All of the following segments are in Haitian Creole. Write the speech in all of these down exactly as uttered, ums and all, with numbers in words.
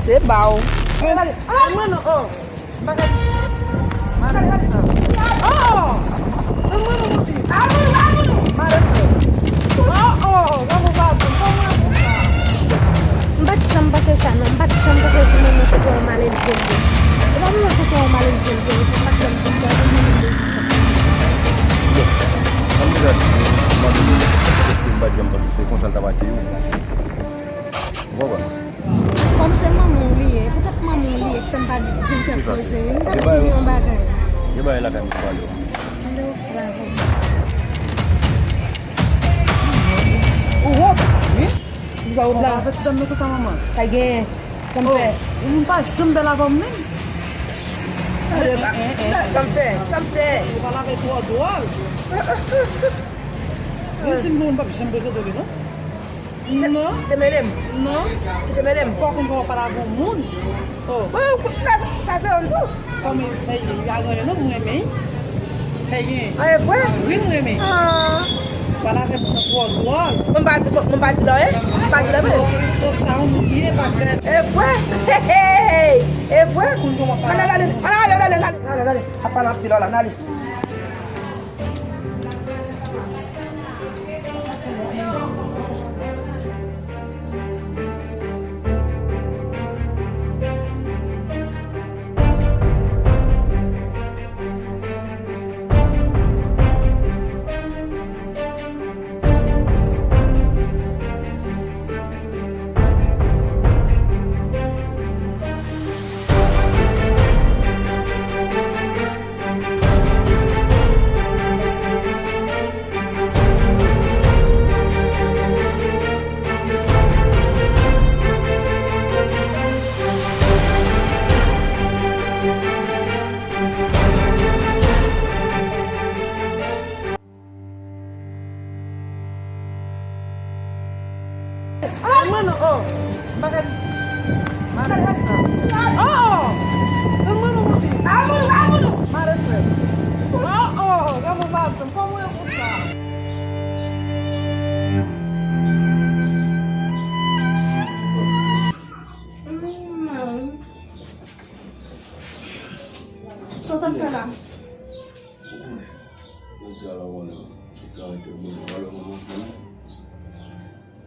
Se ba w. Ay, mwen non, oh. M pa ka di. Mare sista. Oh! Donn mwen non, mon fi. Mare frè. Oh, oh, oh, granmoun pa bon, kòman w ap fè sa? M pa t janm panse sa, non. M pa t janm panse si moun nan se te yon malelve l ye. E pa moun nan se te yon malelve l ye, li pa t janm di m sa, li menm li. Bon, an m deja di, mande m, èske m pa t janm panse se konsa l t ap akeyi w? Ou konprann? Kòm se manman w li ye, poutèt manman w li ye k fè m pa di l kèk koze wi. M t ap di l yon bagay. Gen bagay lakay m pou pale w. Alo, bravo. Ou wont, wi. Ou pa wont la. Avèti dam nan konsa, manman. Sa genyen. Sa m fè. Oh, ou pa janm bèl avè m menm. Sa m fè, sa m fè. Ou pale avè l twò dwòl. Wi, si m bon, m p ap janm prezante w li, non. Non. Kite mele m. Non. Kite mele m. Fò w konn kòman w pale avè yon moun. Oh. Bon, sa se yon tou. Kòm sa ye, li pa gen anyen non, m renmen. Sa ye. Ah, e vre? Wi, m renmen. Ah. Pale avè m nan twò dwòl. Mwen pa di, mwen pa di anyen. Mwen pa di anyen. Oh, oh, sa yon moun ye, pa tèt. E vre? Hey, hey, hey. E vre? Konn kòman w pale. Ann ale, ann ale, ann ale, ann ale, ann ale. Ap pale anpil la, ann ale. Ay, mwen non, oh. M pa ka di. Mare sista. Oh, oh. Donn mwen non, mon fi. Mare frè. Oh, oh. Gade mwen pa di. Kòman w ye konsa? Sa w t ap fè la? Jodi a la, w konnen, sou karantèn, bon, valè manman fanmi.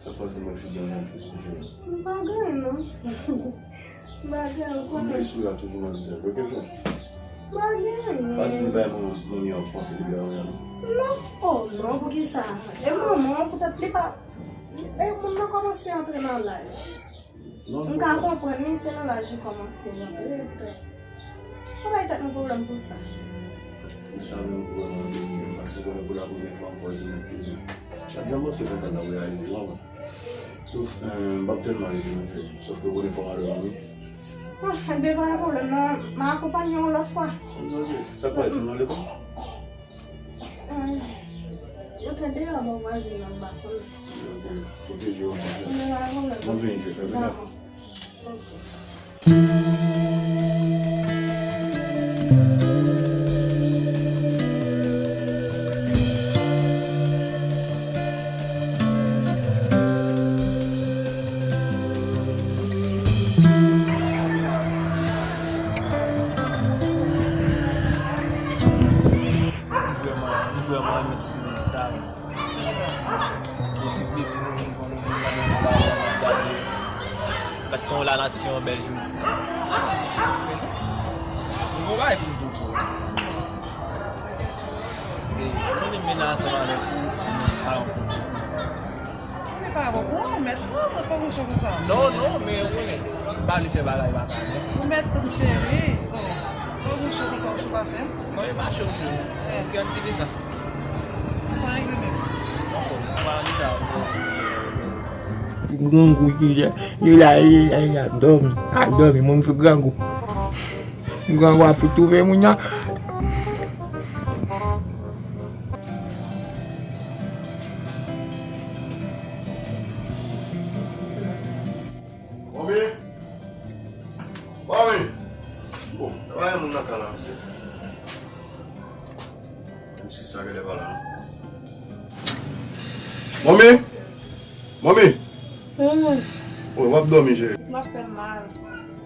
Sa k pase, mwen figi an jan tou sou je. M pa gen anyen, non. M pa gen anyen, ou konnen. Blesi w la toujou nan vizaj, oke, frè? M pa gen anyen. Pa di m bay manmi an panse depi avan, non. Non. Oh, non, poukisa? E manman, poutèt li pa, e moun nan kòmanse antre nan laj. M ka konprann li, se nan laj li kòmanse rantre, petèt. Pa bay tèt nou pwoblèm pou sa. Men sa menm pwoblèm an de mwen, paske konnen pou la premyè fwa m kwaze nèg ki, m pa t janm panse konsa l t ap reyaji tou, w konprann. Sof, eh, m p ap tèlman rete nan fè, sòf ke konnen fò m al dòmi. Ah, enben, pa gen pwoblèm, non, m a akonpanye w yon lòt fwa. Sa k pase nan lekòl? Ay, yo te deyò bò vwazin nan, m pa konnen. Ok, ok, je, ok. Mwen vini, je fè pita. Dakò. Ok. M vrèman, m vrèman renmen ti mizik sa. Yon ti mizik moun konn gade sa la, gade. Gad kòman w la nan ti yon bèl jounen. M gon bagay pou m di w. E, mwen menm vin ansanm avèk ou, m pa yon pwoblèm. Men pa bon pou ou, mèt, non, sa w cho konsa? Non, non, men ou konnen, m pa vle fè bagay baka, non. Ou mèt pou m cheri. Bon, sa w cho konsa, w cho pase m? Non, e pa cho m cho. Eh. Kè m kite sa. Sa regle menm. Bon, bon, m pa anvi sa. Ti grangou ki la, li la, li la, li la, dòmi, al dòmi, mwen m sou grangou. Grangou a fout twouve moun nan. Mami! Mami! Oh, pa gen moun nan kay la, mesye. Menm sista genlè pa la, non. Mami! Mami! Hmm. Wi, w ap dòmi, cheri. Tèt mwen ap fè m mal.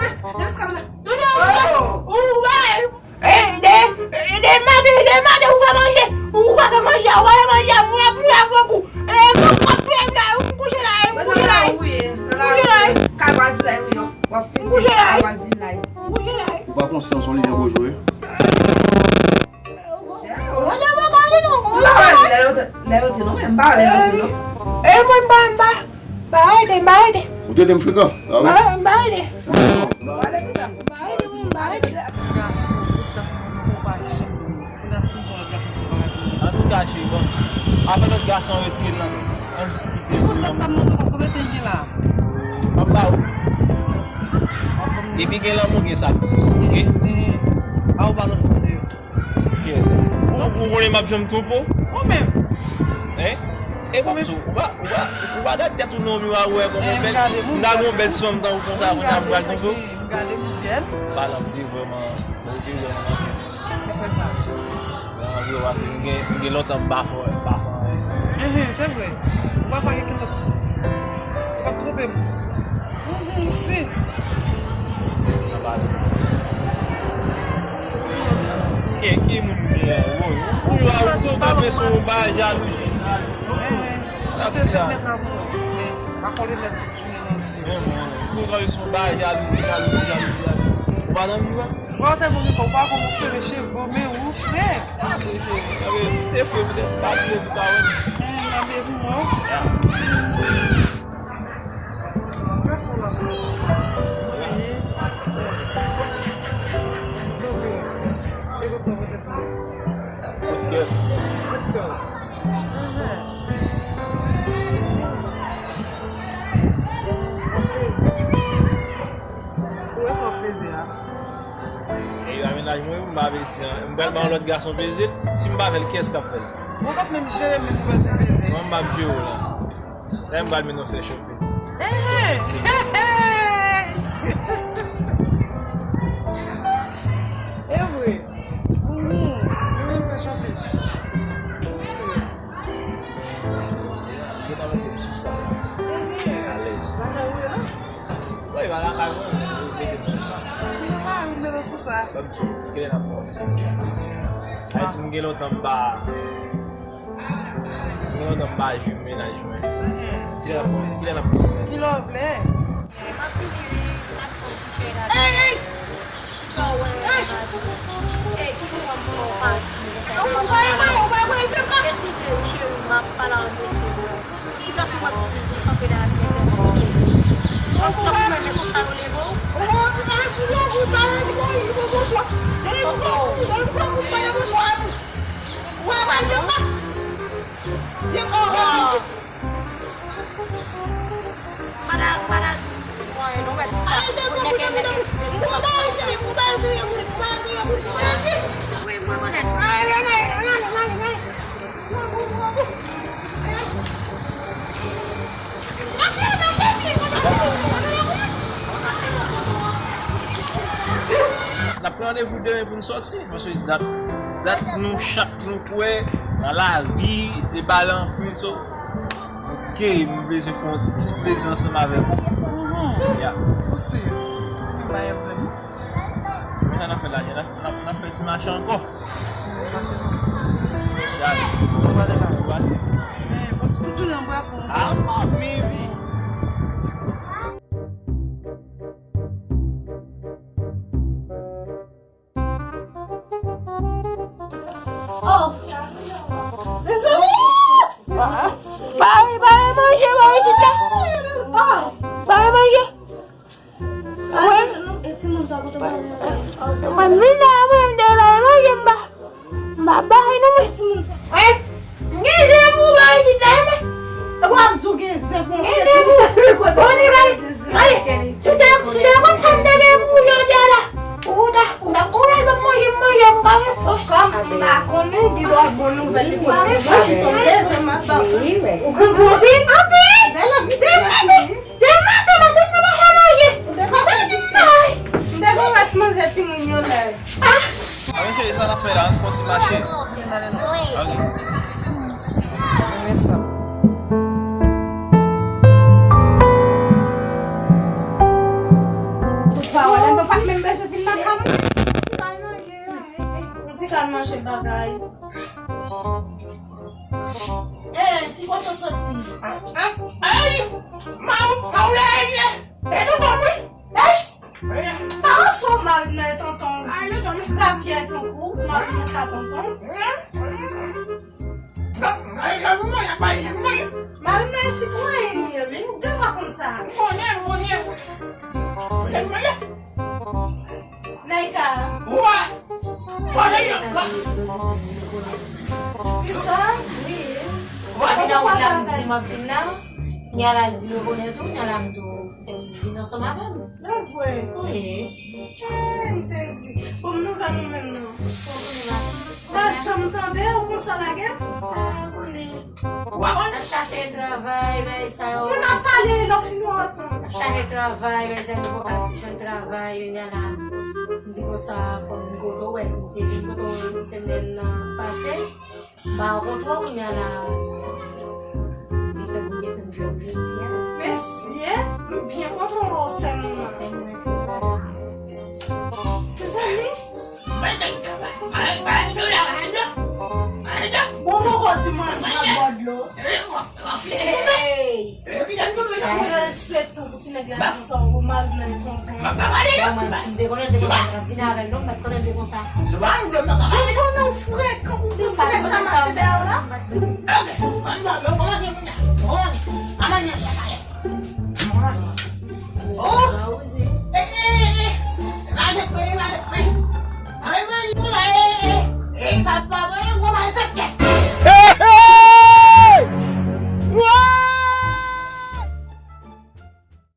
Depi sa, depi sa, depi sa. Non, non, ou, ou, ou, ou, e, de, e, de maten, de maten, ou fè manje. Ou pa fè manje, ou pa fè manje, ou la, ou la, ou la, ou la. E, ou ap fè m la, ou kouche la, ou kouche la. Ou kouche la. Kay vwazen la, wi, w ap fin kouche la. Kay vwazen la. Ou kouche la. Ou pa konsyans, on li jan gwo jwe. Lè yo te, lè yo te non, men m pa wè lè yo te non. E mwen m pa, m pa, m pa rete, m pa rete. Ou te di m frekan? Ah wi. M pa, m pa rete. M pa rete, wi, m pa rete. Gason, tout tan pou pa janm pou nan si yon lòt gason se pa rete. Antouka, cheri, bon. Apre lòt gason retire nan, an diskite. Pou tèt sa moun nou pa konbyen gen la. M ap ba ou. Depi gen lanmou, gen sakrifis, oke? A ou balans moun yo. Kiyès? Ou, ou konnen m ap janm twonpe w? Ou menm. Hein? E kòmsi ou pa, ou pa, ou pa gad tèt ou nan miwa, ou wè kòman bèl, m ta gen yon bèl fanm tankou konsa, konsa, m pral twonpe w? M gade m bèl. Pale m te vrèman, m te vrèman nan fè sa. Nan anvi w pase, m gen, m gen lontan m pa fè, m pa fè anyen. Enhen, se vre. Ou pa fè anyen ki lòt. Ou p ap twonpe m. Ou, ou, ou si. Ki, ki moun ou ye? Ou, ou, ou, ou kanpe sou yon bagay jalouzi. Enhen. Sa se, se mèt la pou ou. Men, pa kole mèt tout jounen nan zye. Men, mwen, ou kanpe sou yon bagay jalouzi, jalouzi, jalouzi, jalouzi. Ou pa nan miwa? Ou pa tèlman gen kò, ou pa konn ou fere cheve, men ou frè. Te fre, poutèt pa bliye pou pa wè. Enhen, nan bebe mwen. Sa se yon lòt. Mwen ye. Mwen kanpe. E kot sa pote pou mwen? Kout kè. Kout kè. Ou wè sa w peze a? E yo amenaj mwen, m pa peze an. M pral ba yon lòt gason peze l. Si m pa fè l, kiyès k ap fè l? Mwen p ap menm jere menm peze peze. Mwen m ap jere w la. Lè m pral mennen w fè shopping. Enhen! E vre. Ouhou! Mwen menm fè shopping. Mesye. Yo pa mete m sou sa. Enhen! Alèz. Lakay ou ye la? Wi, pa lakay mwen, men yo mete m sou sa. Yo pa mete w sou sa. Ban m di w, kilè n ap pati? Ay, m gen lontan m pa. Mwen nan pa jwi mennaj mwen. Kilè n ap, kilè n ap kòmanse? Kilè w vle? M ap vini wi, m ap fè w kouche la. Ey, ey! Kisa w wè la? Ey, kouche w ap pran w pati konsa. Ou pa wè, ou pa wè, ou pa wè. Eskize m, cheri, m ap pale avè w, mesye. Ti gason m ap vini kanpe la, ap mete m. Ou konprann mwen, men konsa yo leve w. Ou pa wè, ou pa wè, ou pa wè, ou pa wè, ou pa wè. Ou wè, ou wè, ou wè. Madan, madan, mwen, nou mèt di sa. Nèg, nèg, nèg, nèg, sa, sa. Wi, mwen, mwen, nèg. N ap pran randevou demen pou n sòti, paske dat, dat nou chak nou kwè nan lavi, e pale anpil, so, ok, m bezwen fè yon ti plezi ansanm avèk ou. Mhm. Ya. Ou si? Mwen pa gen pwoblèm. Konsa n ap fè lajan, n ap, n ap, n ap fè ti mache ankò. Chak. Ou pa de la. Ou pa se. Toutouni anbrase w. Ah, ma vivi. Oh. Mezanmi! Mari, mari, manje, mari, chita. Oh. Mari, manje. Mwen, mwen vin la, mwen, m te bay manje, m pa, m pa bay non, mwen. Wi, m gen zen pou bay isit la, mwen. E w ap di w gen zen pou mwen. Gen zen pou. Bon, se bay. Ale, si w te, si w te konn sa m te gen pou w jodi a la, ou ta, ou ta konnen l p ap manje, m manje, m pa gen fòs. Kòm m pa konnen, gen dwa bon nouvèl li pa gen fòs, m leve m ap ba w. Ou gen bon anpil? Anpil! Gade la, vise. Demen maten, maten, nou pa fè manje. Ou te pase vise. M te gon rès manje timoun yo la. Ah! A, men cheri, sa n ap fè la, ann fè yon ti mache. Ok. Renmen sa. Tout pawòl, m pa t menm bezwen vin nan kay mwen. Yon ti kal manje bagay. Eh, ki kote w soti? Ah, ah, ay, ma ou, ma ou la, ay, eh, e tonton, wi. Ay, pa ansanm mari nan e tonton. Ay, tonton, wi. Rapyè tankou, mari nan ka tonton. Mari nan e sitwayen li ye, wi. Ou gen dwa konn sa. M konnen, m konnen, wi. Konnen, konnen. Naika. Wa! Wa, Naika! Kisa? Wi. Wa, m nan wout la, m di m ap vin la. Nyala di rekonèt ou, nyala m tou fè vin ansanm avè m. Nan vre? Wi. Eh, m sezi. Bon, m nouvèl ou menm non. Pa janm tande ou konsa lage. Ah, konnen. Ou pa konn? N ap chache travay, bagay sa yo. Moun ap pale, lè w fin wè. N ap chache travay, bagay sa yo, nou pa ka jwenn travay, kounye a la. M di konsa, fò m vin kote w, wè, m te vin kote w semèn nan pase. M pa rankontre w, kounye a la. Li fè Bondye fè m jwenn jodi a. Mesye, m byen kontan wè w semèn nan. Fè mwen ti travay. Mezanmi, Bon, bon, bon, ti mwen, mwen ap bò dlo. Hey! Mwen respekte w pou ti nèg la konsa, ou mal nan tonton. Bon, mwen, si m te konnen l te konsa, m t ap vin avè l, non, m pa t konnen l te konsa. Jan m konnen w frekan, ou pou ti nèg sa mache dèyè w la. Oh! Eh, eh, eh, eh!